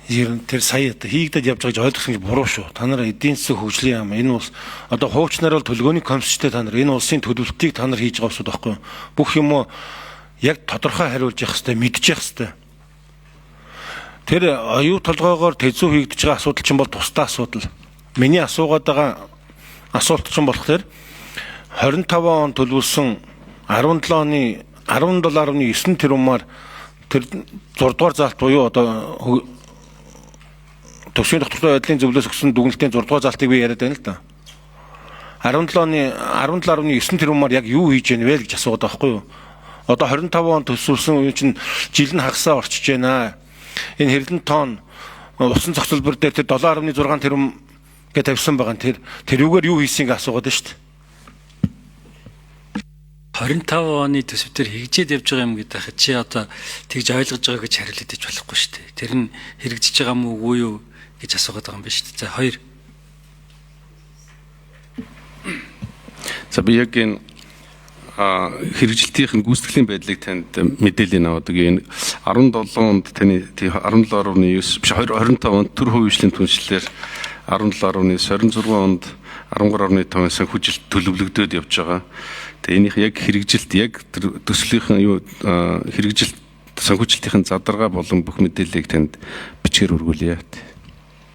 Ер нь тэр сая одоо хийгдээд явж байгааг ойлгосон гэж буруу шүү. Та нар эдийн засаг хөгжлийн яам энэ улс одоо хуучнаар бол төлгөөний комиссчтэй та нар энэ улсын төлөвлөлтийг та нар хийж байгаа улсууд байхгүй юу? Бүх юм яг тодорхой хариулж явах хэрэгтэй, мэдж явах хэрэгтэй. Тэр оюу толгоогоор тэзүү хийгдэж байгаа асуудал чинь бол тусдаа асуудал. Миний асуугаад байгаа асуулт чинь болохоор 25 он төлөвлөсөн 17 оны 17.9 тэрбумаар тэр 6 дугаар заалт буюу одоо төсвийн тогтвортой байдлын зөвлөөс өгсөн дүгнэлтийн 6 дугаар заалтыг би яриад байна л да. 17 оны 17.9 тэрбумаар яг юу хийж яах вэ гэж асуугаад байгаа байхгүй юу? Одоо 25 он төсөвлөсөн үе чинь жил нь хагасаа орчиж байна. Энэ хэрлэн тонн усан зохицолбор дээр тэр 7.6 тэрбум гэж тавьсан байгаа нь тэр тэрүүгээр юу хийснийг асуугаад байна шүү дээ. 25 оны төсөв төр хэрэгжээд явж байгаа юм гэдэг хаа чи одоо тэгж ойлгож байгаа гэж хариулаад иж болохгүй шүү дээ. Тэр нь хэрэгжиж байгаа мó үгүй юу гэж асуугаад байгаа юм байна шүү дээ. За хоёр. За би яг энэ хэрэгжилтийн гүйцэтгэлийн байдлыг танд мэдээлэл аваад өгье. Энэ 17 онд таны 17.9 биш 25 онд төр хувийн түншлэлээр 17.9 26 онд 13.5 санхүүжилт төлөвлөгдөөд явж байгаа. Тэгээ энийх яг хэрэгжилт яг төслийнхэн юу хэрэгжилт санхүүжилтийн задаргаа болон бүх мэдээллийг танд бичгээр өргүүлье.